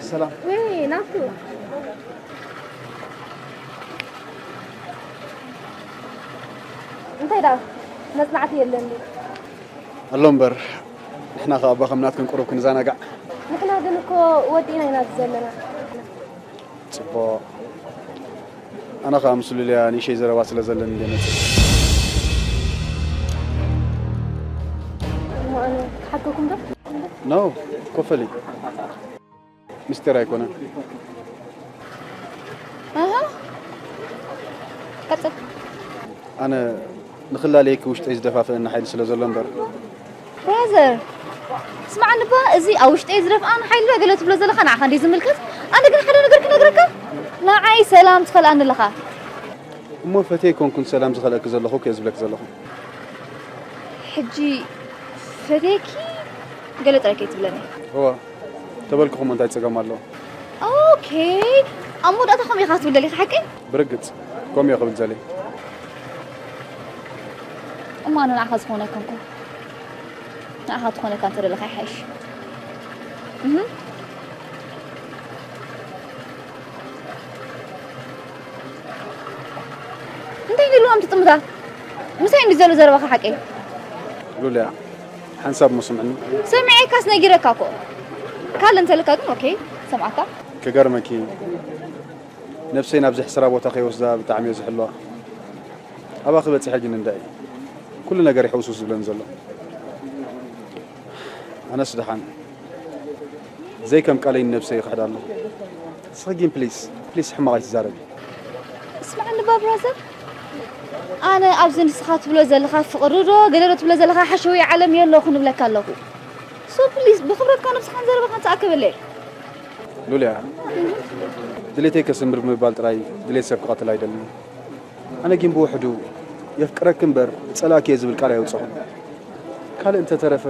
ሰላም። ወይ ናቱ። እንታይ ደኣ መጽናዕቲ የለን ድዩ? ኣሎ እምበር፣ ንሕና ከኣ ኣባ ከም ናትክን ቁሩብ ክንዘናጋዕ። ንሕና ግን እኮ ወዲእና ኢና ዘለና። ጽቡቕ። ኣነ ከኣ ምስ ሉልያ ንእሽተይ ዘረባ ስለ ዘለኒ እንደ መጽእ። እሞ ኣነ ክሓተኩም ዶ? ኖ፣ ኮፈሊ። ምስጢር ኣይኮነን። ኣሃ። ቀጽል። ኣነ ንኽላለየኪ ውሽጠይ ዝደፋፍእኒ ሓይሊ ስለ ዘሎ እምበር። ብራዘር፣ ስማዕኒ እባ፣ እዚ ኣብ ውሽጠይ ዝደፍኣኒ ሓይሊ ዶ ገለ ትብሎ ዘለኻ ንዓኻ እንድዩ ዝምልከት? ኣነ ግን ሓደ ነገር ክነግረካ፣ ንዓይ ሰላም ትኸልኣኒ ኣለኻ። እሞ ፈትየ ኣይኮንኩን ሰላም ዝኸልኣኪ ዘለኹ እኮ እየ ዝብለኪ ዘለኹ። ሕጂ ፈትየኪ ገለ ጥራይ ከይትብለኒ። እወ፣ ተበልኩኹም እንታይ ጸገም ኣለዎ? ኦኬ፣ ኣብ መወዳእታ ከምኡ ኢኻ ክትብል ደሊኻ ሓቀይ? ብርግጽ፣ ከምኡ እየ ክብል ዘልየ። እሞ ኣነ ንዓኻ ዝኾነ ኣይኮንኩን። ንዓኻ ትኾነካ እንተ ደለኻ ይሓይሽ። እህ። እንታይ ንልዎም ትጥምታ? ምሳይ እንዲ ዘሎ ዘረባኻ ሓቀይ? ሉልያ፣ ሓንሳብ እሞ ስምዕኒ። ሰሚዐካስ ነጊረካ እኮ። ካልእ እንተልካ ግን ኦኬ፣ ሰምዓካ። ክገርመኪ፣ ነብሰይ ናብዚ ሕስራ ቦታ ከይወስዳ ብጣዕሚ እየ ዝሕልዋ። ኣባኺ በጺሐ ግን እንዳይ፣ ኩሉ ነገር ይሕውስውስ ዝብለኒ ዘሎ። ኣነስ ደሓን፣ ዘይከም ቃለይ ንነብሰይ ይኽሕዳ ኣለኹ። ንስኺ ግን ፕሊስ፣ ፕሊስ ሕማቕ ኣይትዛረቢ። እስማዕኒ እባ ብራዘር፣ ኣነ ኣብዚ ንስኻ ትብሎ ዘለኻ ፍቕሪ ዶ፣ ገለ ዶ ትብሎ ዘለኻ ሓሸውየ ዓለም የለኹን እብለካ ኣለኹ። ሶ ፕሊስ፣ ብኽብረትካ ነብስኻን ዘረባኻን ተኣከበለይ። ሉልያ፣ ድሌተይ ከስምር ብምባል ጥራይ ድሌት ሰብ ክቐትል ኣይደልን። ኣነ ግን ብውሕዱ የፍቅረኪ እምበር እጸልኣኪ እየ ዝብል ቃል ኣየውጸኹን። ካልእ እንተተረፈ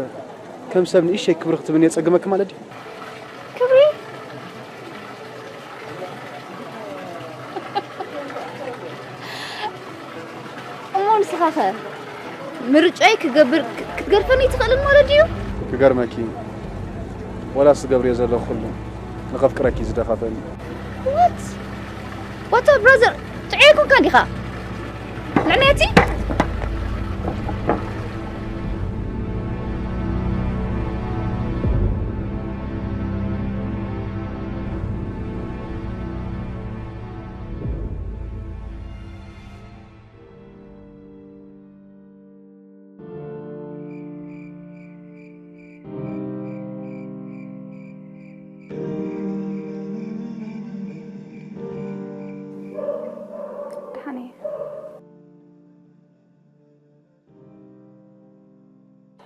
ከም ሰብ ንእሽተይ ክብሪ ክትብኒ የጸግመኪ ማለት ድዩ? ክብሪ? እሞ ንስኻኸ ምርጫይ ክገብር ክትገድፈኒ ኣይትኽእልን ማለት ድዩ? ክገርመኪ፣ ወላስ ዝገብርዮ ዘለኹ ኩሉ ንኸፍቅረኪ ዝደፋፈኒ። What? What up, brother? ጥዑይ ኣይኮንካን ዲኻ? ንዕነቲ? ደሓን እየ።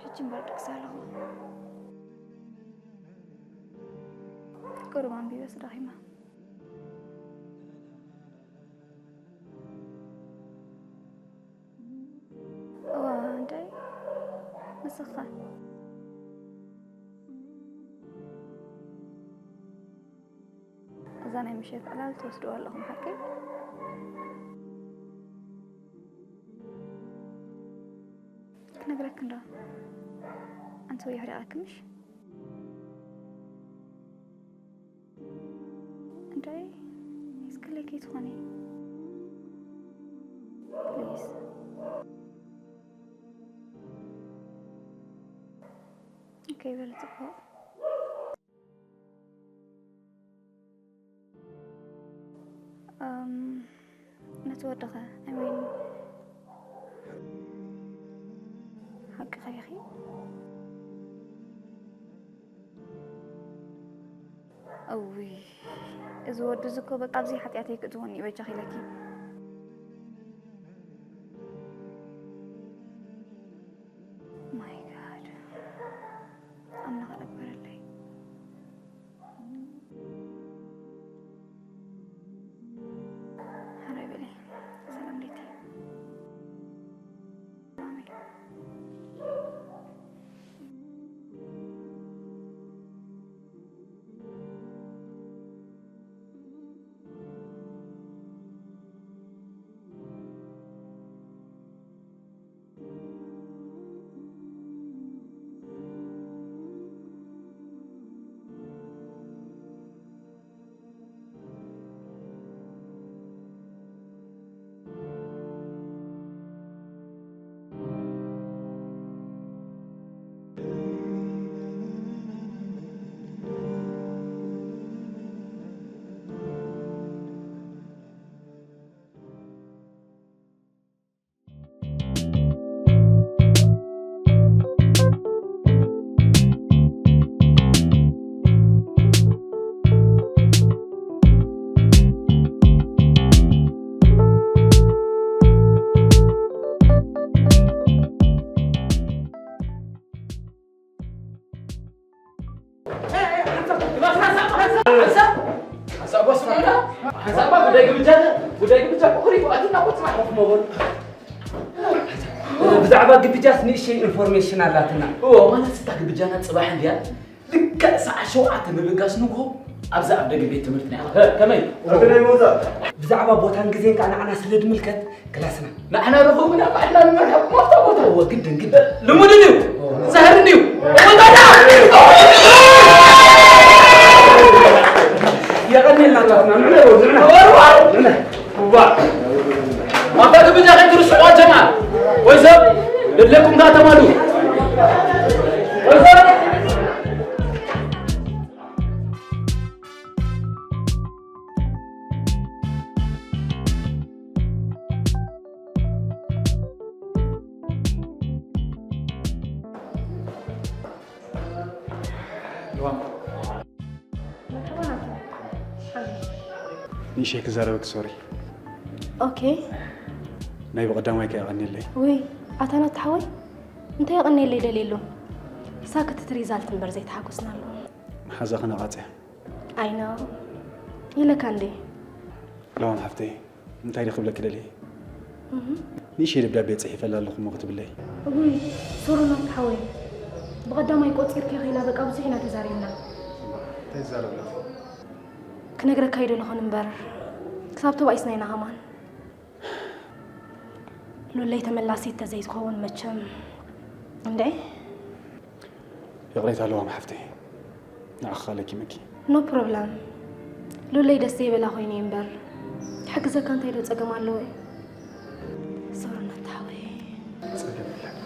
ሕጂ እምበር ድቅስ ኣለኹ። ቁሩብ ኣንቢበስ ደኺመ። እዋ፣ እንታይ? ንስኻ? እዛ ናይ ምሸት ዕላል ትወስድዋ ኣለኹም ሓቀይ? ክነግረኪ እንዶ። ኣንቲ ወይ ሕሪቓኪ ምሽ? እንታይ? እስክለይ ከይትኾኒ። ፕሊዝ። ኦኬ፣ በል ጽቡቕ። እም፣ ነቲ ወድኸ? I mean፣ ሓቅኺ ኢኺ። እውይ፣ እዚ ወዲ እዚ እኮ በቃ ኣብዚ ሓጢኣተይ ክእትወኒ እዩ በጃኺ ኢለኪ። My God፣ ኣምላኽ ኣክበረለይ። ሕራይ በሊ። ሰላም ለይቲ። ኣሜን። ብዛዕባ ጉዳይ ግብጃ፣ ጉዳይ ግብጃ እኮ ክሪኡ ኣትና እኮ ጽባሕ ኮፍ መበሉ። ብዛዕባ ግብጃስ ንእሽተይ ኢንፎርሜሽን ኣላትና። እዎ፣ ማለት እታ ግብጃና ጽባሕ እንድያ ልክዕ ሰዓት ሸውዓተ ምብጋስ ንግሆ ኣብዛ ኣብ ደገ ቤት ትምህርትና ኢኻ። ከመይ? ብዛዕባ ቦታን ግዜን ከዓ ንዓና ስለ ድምልከት ክላስና ንሕና ንኸውን ኣብ ባዕልና ንመርሐኩም ኣብታ ቦታ። እዎ፣ ግድን፣ ግድን። ልሙድ ድዩ? ዛህር ድዩ? ወጣና! የቐኔልና ኣባትና፣ ንዕና፣ ንዕና። ወርዋር! ንዕና። ዋ! ኣባ ግብጃ ከይትርስዕዋ ጀማዓ። ወይ ሰብ፣ ደድለኩም ከኣ ተማሉ። ወይ ሰብ! ንእሽተይ ክዛረበክ፣ ሶሪ። ኦኬ። ናይ ብቐዳማይ ከ የቐንየለይ። ወይ፣ ኣታ ናታ ሓወይ፣ እንታይ የቐንየለይ ደልየ ኣሎ? ሳክት እቲ ሪዛልት እምበር ዘይተሓጎስናሉ። መሓዛ ክነቓጽያ። ኣይ ኖ። ኢለካ እንዴ? ለዋም ሓፍተይ፣ እንታይ ድዩ ክብለኪ ደልየ? እህ። ንእሽተይ ደብዳቤ ጽሒፈላ ኣለኹ እሞ ክትብለይ። እውይ፣ ሶሪ ናታ ሓወይ። ብቐዳማይ ቆጺርኪ ኢኺ ኢላ በቃ ብዙሕ ኢና ተዛሪብና። እንታይ ትዛረብና? ክነግረካ ይደለኹን እምበር፣ ክሳብ ተባኢስና ኢና ከማን። ሉለይ ተመላሲት ተዘይትኸውን መቸም። እንዴ? ይቕሬታ ኣለዋ ሓፍተይ። ንዓኻ ለኪመኪ። ኖ ፕሮብለም። ሉለይ ደስ ዘይበላ ኮይነ እምበር፣ ክሕግዘካ እንታይ ዶ ጸገም ኣለዎ? ሶሪ ናታ ሓወይ። ጸገም የለን።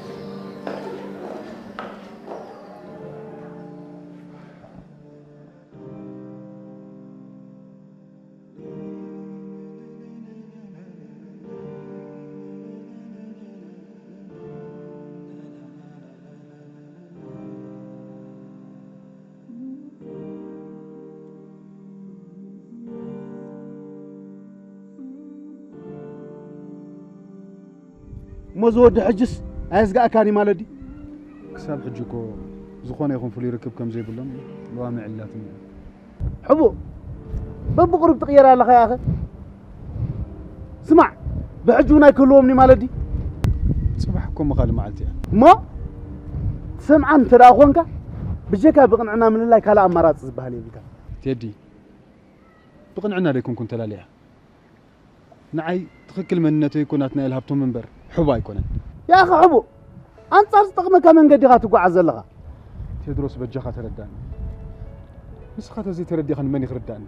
እሞ እዚ ወዲ ሕጅስ ኣየስግኣካን እዩ ማለት ድዩ? ክሳብ ሕጂ እኮ ዝኾነ ይኹን ፍሉይ ርክብ ከም ዘይብሎም ለዋም ኣዕሊላትኒ እያ። ሕቡእ፣ በብቑሩብ ትቕየር ኣለኻ ያኸ? ስማዕ፣ ብሕጂ እውን ኣይክህልዎም እዩ ማለት ድዩ? ጽባሕ እኮ እሞ ካልእ መዓልቲ እያ። እሞ ትሰምዓን እንተ ደኣ ኾንካ፣ ብጀካ ብቕንዕና ምልላይ ካልእ ኣማራጺ ዝበሃል የብልካን። ቴዲ፣ ብቕንዕና ደይኮንኩን ተላልያ። ንዓይ ትኽክል መንነተይ እኮ ናትናኤል ሃብቶም እምበር ሕቡእ ኣይኮነን። ያኸ ሕቡእ፣ ኣንጻር ዝጠቕመካ መንገዲ ኢኻ ትጓዓዝ ዘለኻ። ቴድሮስ፣ በጃኻ ተረዳእኒ። ንስኻ ተዘይተረዲእኻኒ መን እዩ ክርዳእኒ?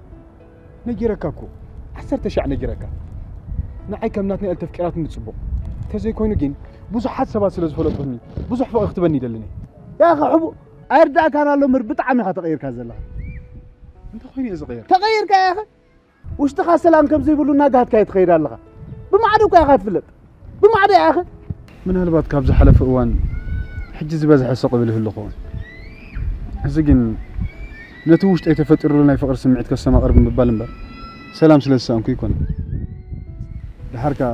ነጊረካ እኮ፣ ዓሰርተ ሻዕ ነጊረካ። ንዓይ ከም ናትናኤል ተፍቂራትኒ ጽቡቕ። ተዘይኮይኑ ግን ብዙሓት ሰባት ስለ ዝፈለጡኒ ብዙሕ ፍቕሪ ክትበኒ ይደልን እየ። ያኸ ሕቡእ፣ ኣይርዳእካን ኣሎ እምበር ብጣዕሚ ኢኻ ተቐይርካ ዘለኻ። እንታይ ኮይኑ እየ ዝቐየር? ተቐይርካ ያኸ? ውሽጥኻ ሰላም ከም ዘይብሉ እናጋህድካዮ ትኸይድ ኣለኻ። ብማዕዶ እኮ ኢኻ ትፍለጥ። ብማዕዶ ኢኻ። ምናልባት ካብ ዝሓለፈ እዋን ሕጂ ዝበዝሐ ስቕ እብል ይህሉ ክኸውን። እዚ ግን ነቲ ውሽጠይ ተፈጢሩሉ ናይ ፍቕሪ ስምዒት ከስተማቕር ብምባል እምበር ሰላም ስለ ዝሰኣንኩ ኣይኮነን። ደሓር ከኣ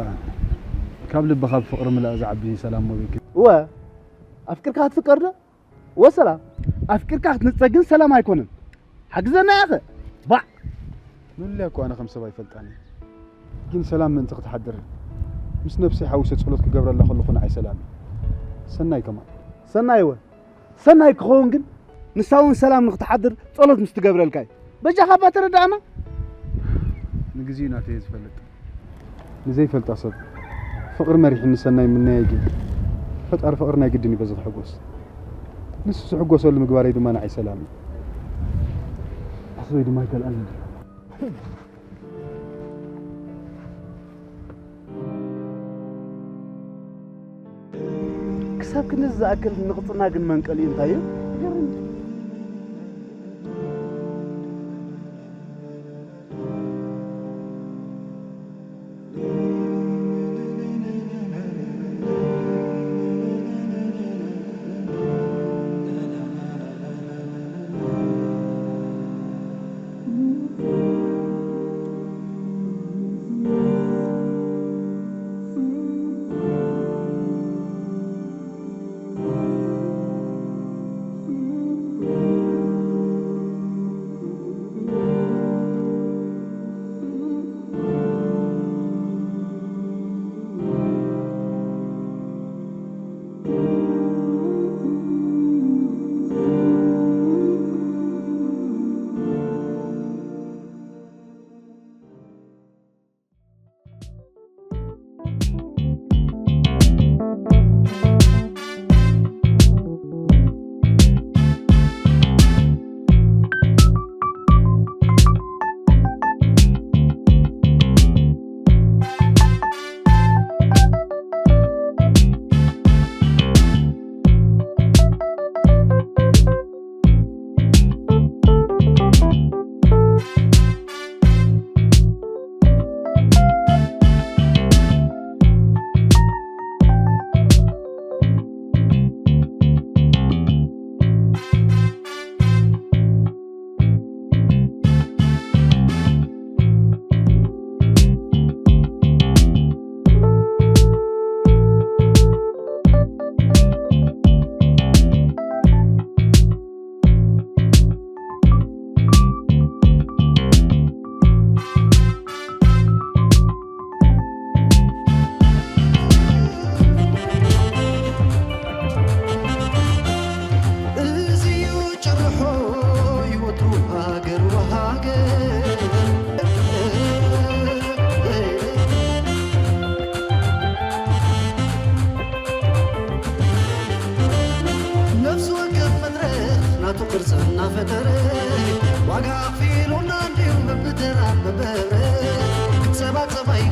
ካብ ልቢ ካብ ፍቕሪ ምላእ ዝዓቢ ሰላም እሞ በይኪ። እወ፣ ኣፍቂርካ ክትፍቀር ዶ? ወሰላም፣ ኣፍቂርካ ክትንጸግን ሰላም ኣይኮነን። ሓግዘና ያኸ። ባዕ። ሉልያ እኮ ኣነ ከም ሰብ ኣይፈልጣን እየ። ግን ሰላም ምእንቲ ክትሓድር ምስ ነብሰይ ሓዊሰ ጸሎት ክገብረላ ከለኹ ንዓይ ሰላም እዩ። ሰናይ ከማን። ሰናይ እወ። ሰናይ ክኸውን ግን ንሳ እውን ሰላም ንክትሓድር ጸሎት ምስ ትገብረልካ እዩ። በጃኻ እባ ተረዳእና። ንግዜኡ ናተይ እየ ዝፈልጥ። ንዘይፈልጣ ሰብ ፍቕሪ መሪሕኒ ሰናይ ምነያይ ግን ፈጣሪ ፍቕሪ ናይ ግድን እዩ በዚ ክሕጎስ። ንሱ ዝሕጎሰሉ ምግባረይ ድማ ንዓይ ሰላም እዩ። ኣስበይ ድማ ኣይከልኣን እዩ። ክሳብ ክንድዚ ዝኣክል ንቕጽና ግን መንቀሊኡ እንታይ እዩ? ይገርም።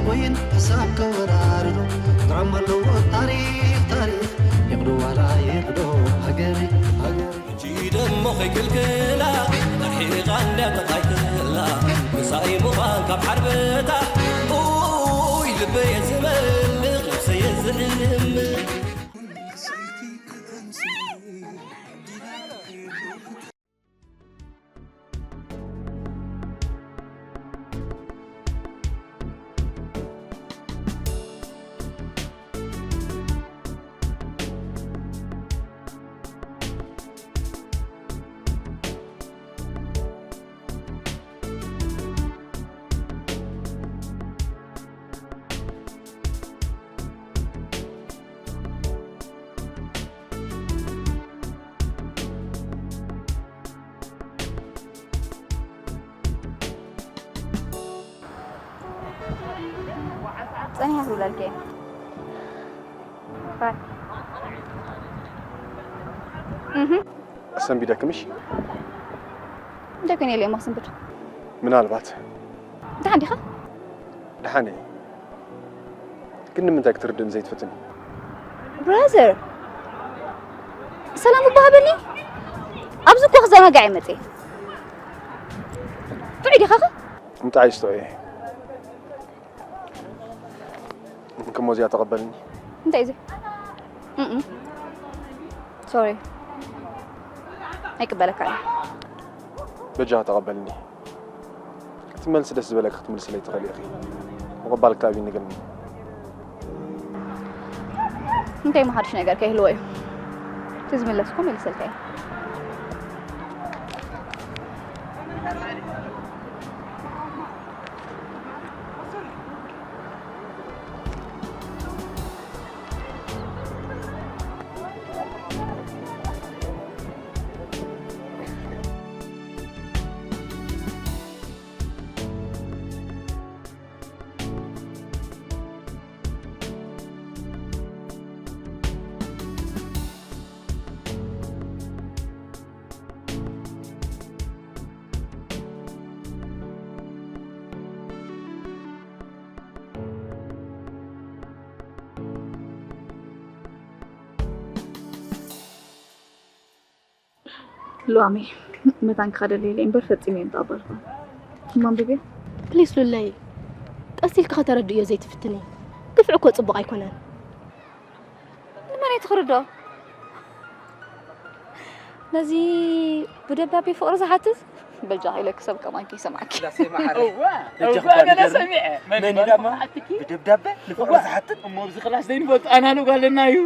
ወይን ሕሳብ ከወራርዶ ድራማ ኣለዎ ታሪኽ ታሪኽ ይቕዶ ዋላ ይቕዶ ሃገሪ ሃገሪ ሕጂ ደሞ ከይክልክላ ኣርሒቓ እንዳተኻይክላ ምሳይ ምዃን ካብ ሓርበታ ኡይ ልበየ ዝመልኽ ነብሰየ ዝሕምም ጸኒሓ ክብለልኪ እየ። ባይ። እህ። ኣሰንቢደክምሽ? እንታይ ኮይነ ኢለ እየ ማክስንብድ? ምናልባት። ደሓን ዲኻ? ደሓን እየ። ግን ንምንታይ ክትርድእኒ ዘይትፈትኒ? ብራዘር፣ ሰላም እባ ሃበኒ። ኣብዚ እኮ ክዘናጋዕ እየ መፅየ። ጥዑይ ዲኻ ኸ? ምጣይ ስቶ እየ። እንክሞ እዚኣ ተቐበልኒ። እንታይ እዩ እዚ? እም። ሶሪ። ኣይቅበለካ እየ። በጃኻ ተቐበልኒ። እቲ መልሲ ደስ ዝበለኪ ክትምልስለይ ትኽእሊ ኢኺ። ምቕባል ካብ እዩ ንግርኒ። እንታይ እሞ ሓድሽ ነገር ከይህልዎ እዩ? እቲ ዝምለስኩ መልሰልካ እየ። ሉዋመይ፣ መታን ክኸደለይ ኢለ እምበር ፈጺመ እየ ምተቐበልኩ። እሞ ኣንብብዮ። ፕሊስ ሉለይ፣ ቀስ ኢልኪ ከተረድእዮ ዘይትፍትኒ? ግፍዒ እኮ ጽቡቕ ኣይኮነን። ንመን እየ ትኽርዶ? ነዚ ብደብዳቤ ፍቕሪ ዝሓትት? በጃ ኢለኪ ሰብ ከማን ከይሰምዓኪ። እዋ፣ በጃ እዋ፣ ገለ ሰሚዐ። መን መን ኢላማ? ብደብዳቤ ንፍቕሪ እዋ። ዝሓትት? እሞ ኣብዚ ክላስ ዘይንፈልጦ ኣናልግ ኣለና እዩ።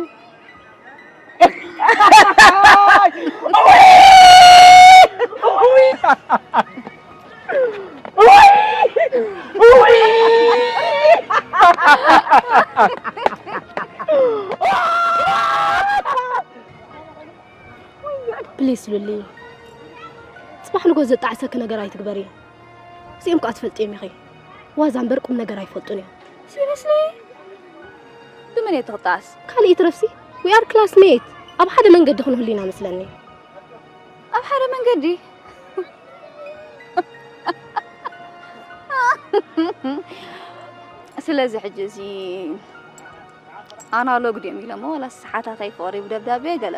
ፕሊስ ሉሊ፣ ጽባሕ ንጎ ዘጣዕሰኪ ነገር ኣይትግበሪ። እዚኦም ከኣ ትፈልጥዮም ኢኺ። ዋዛ እምበር ቁም ነገር ኣይፈልጡን እዮም። ሲሪየስሊ? ብመን እየ ትኽጣስ? ካልእ ይትረፍሲ፣ we are classmate። ኣብ ሓደ መንገዲ ክንህሉ ኢና መስለኒ። ኣብ ሓደ መንገዲ? ስለዚ ሕጂ እዚ ኣናሎግ ድዮም ኢሎሞ፣ ዋላስ ሰሓታታይ ፍቕሪ ብደብዳቤ ገለ?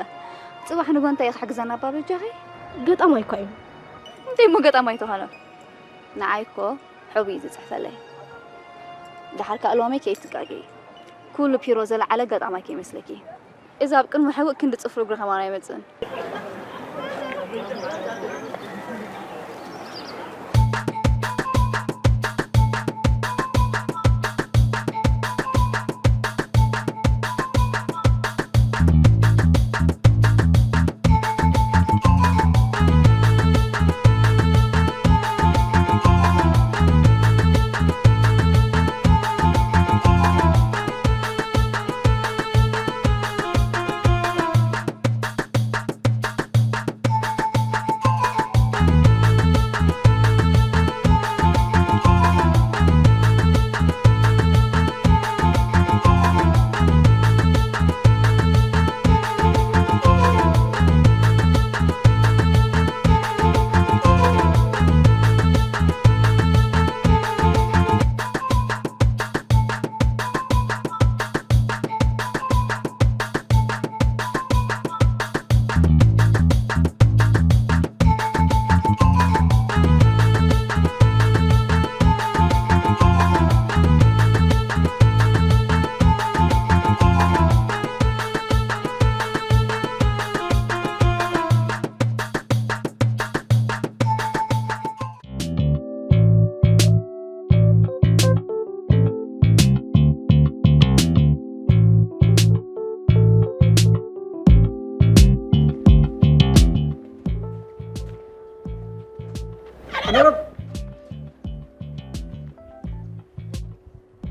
ጽባሕ ንጎ እንታይ እዩ ክሕግዘና እባ በጃኺ? ገጣማይ እኳ እዩ። እንታይ እሞ ገጣማይ ተኾነ? ንዓይ እኮ ሕቡእ እዩ ዝጽሕፈለይ። ደሓር ከኣ ሎሚ ከይትጋገዪ። ኩሉ ፒሮ ዘለዓለ ገጣማይ ከይመስለኪ። እዚ ኣብ ቅድሚ ሕቡእ ክንዲ ጽፍሪ እግሪ ከማን ኣይመጽእን።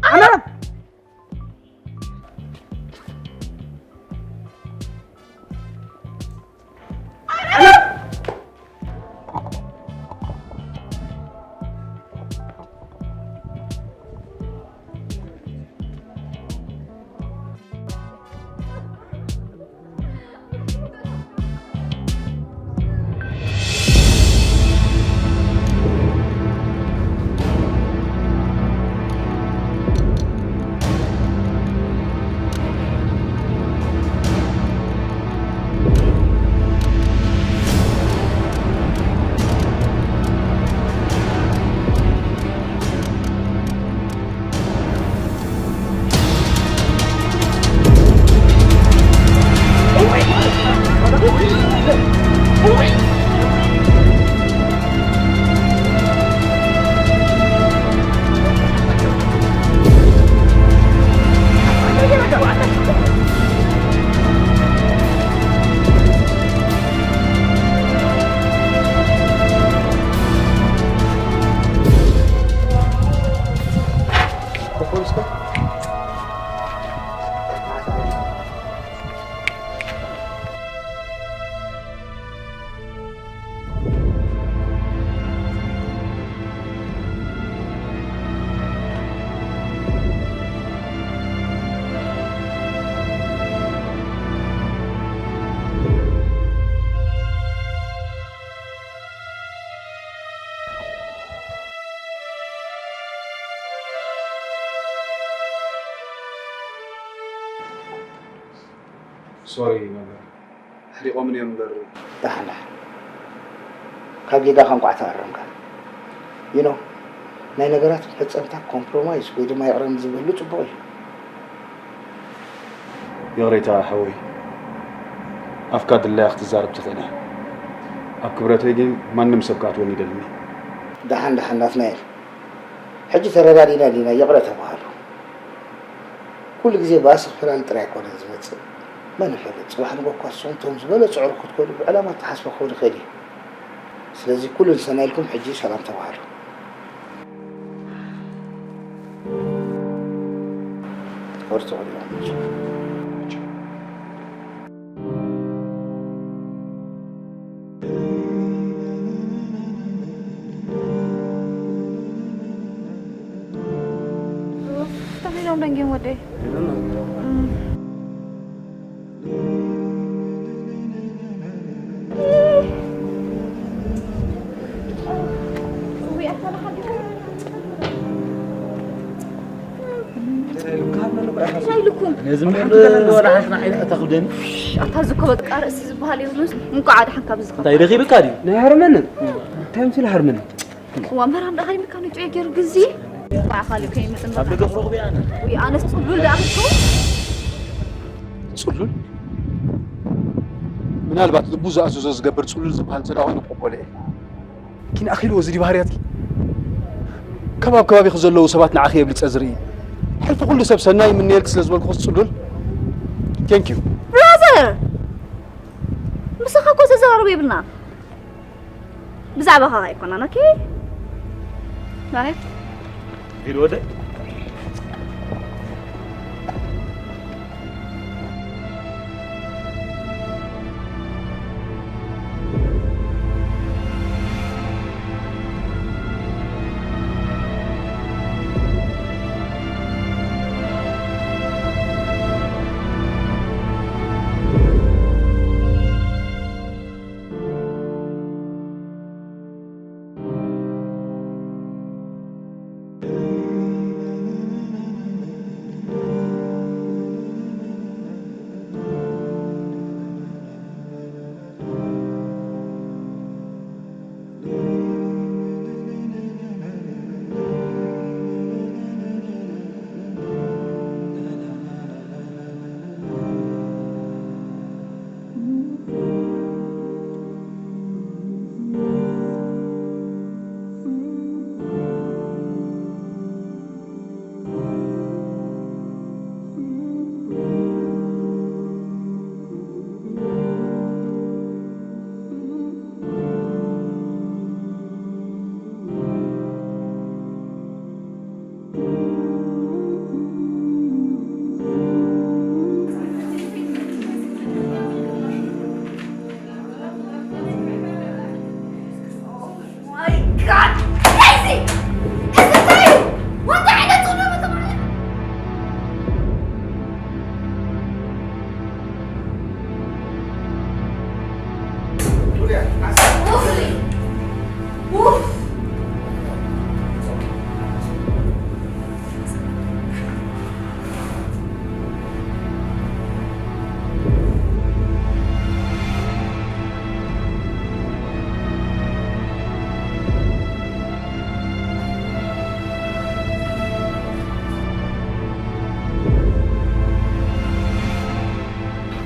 ዓመት። ሶሪ መምህር፣ ሕሪቆምን እዮም እምበር። ደሓን ደሓን። ካብ ጌጋኻ እንቋዕ ተኣረምካ። You know፣ ናይ ነገራት መፈጸምታ ኮምፕሮማይዝ ወይ ድማ ይቕረ ምዝብህሉ ጽቡቕ እዩ። ይቕሬታ ሓወይ፣ ኣፍካ ድላያ ክትዛረብ ትኽእል ኢኻ። ኣብ ክብረተይ ግን ማንም ሰብ ክኣትወኒ ይደልኒ። ደሓን ደሓን ናትናኤል፣ ሕጂ ተረዳዲና ዲና ይቕረ ተባሃሉ። ኩሉ ግዜ ባእሲ ክፈላሊ ጥራይ ኣይኮነን ዝመጽእ። መን ይፈልጥ፣ ጽባሕ ንጎ እኳ ንስኹም እቶም ዝበለጹ ዕሩኽ ክትኮኑ ብዕላማ እተሓስበ ክኸውን ይኽእል እዩ። ስለዚ ኩሉ ንሰናይ ኢልኩም ሕጂ ሰላም ተባሃሉ። ወርትቑ ዲኹም? ተሚኖም ደንጊም ወደይ። እንታይ ኢልኩም? ነዚ ምድሪ ወላ ሓንቲ ንዓይ ተኽብደኒ። ኣታ ዝኮ በቃ ርእሲ ዝበሃል የብሉስ። እንቋዕ ኣድሓንካ ብዝኸ። እንታይ ደኺብካ ድዩ? ናይ ሃርመን? እንታይ ምስል ሃርመን? እዋ መራም ደኣ ሃሪምካ ንጥዑይ ገይሩ ግዚ። ባዕኻ ልከ ይመጽእ ኣብ ደገ ክረኽቦ እየ ኣነ። ወይ ኣነስ ጽሉል ደኣ ክትከውን? ጽሉል? ምናልባት ልቡ ዝኣዘዞ ዝገብር ጽሉል ዝበሃል እንተ ደኣ ኮይኑ ክቕበሎ እየ። ኪን ኣኺልዎ እዚ ድዩ ባህርያትኪ? ካብ ኣብ ከባቢኺ ዘለዉ ሰባት ንዓኺ የብልጸ ዝርኢ። ሕልፊ ኩሉ ሰብ ሰናይ ይምነየልኪ ስለ ዝበልኩኺስ ጽሉል። Thank you። ብራዘር! ምሳኻ እኮ ዘዘራርብ የብልና። ብዛዕባኻ ኣይኮነን፣ ኦኬ? ማለት ኢሉ ወደ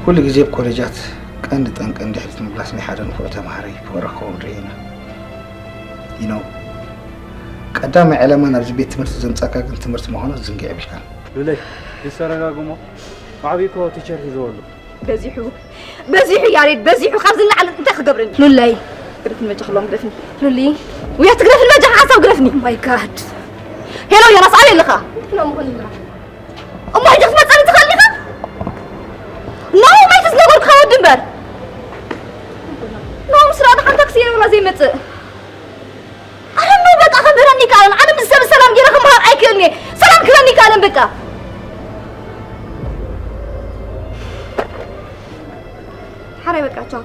ኩሉ ግዜ ኣብ ኮሌጃት ቀንዲ ጠንቂ ንድሕሪት ምምላስ ናይ ሓደ ንፉዕ ተምሃራይ ክበረኽቦም ርኢና። You know፣ ቀዳማይ ዕላማ ናብዚ ቤት ትምህርቲ ዘምጻካ ግን ትምህርቲ ምዃኑ ዝዝንግዕ የብልካን። ሉለይ፣ ይሰረጋግሞ። ማዕበይ እኮ ቲቸር ሒዝዎ ኣሎ። በዚሑ፣ በዚሑ ያሬድ፣ በዚሑ። ካብዚ ንላዕሊ እንታይ ክገብረኒ? ሉለይ። ግደፍኒ በጃ ክሎም ግደፍኒ። ሉሊ። ውያ ትግደፍኒ በጃ ሓሳብ ግደፍኒ። My God። ሄሎ ዮናስ፣ ኣበይ ኣለኻ? እሞ ሕጂ ክትመጸኒ ትኽእል ኢኻ? ኖ፣ ማይቲ ዝነገርኩኻ ወዲ እምበር። ኖ፣ ምስ ረኣኻ ሓንቲ ታክሲ የብላ ዘይመጽእ። ኣረ ኖ፣ በቃ ከምህረኒ ይከኣለን። ኣነ ምስ ሰብ ሰላም ገይረ ክመሃር ኣይክእልን እየ። ሰላም ክህበኒ ይከኣለን በቃ። ሓራይ በቃ ቻው።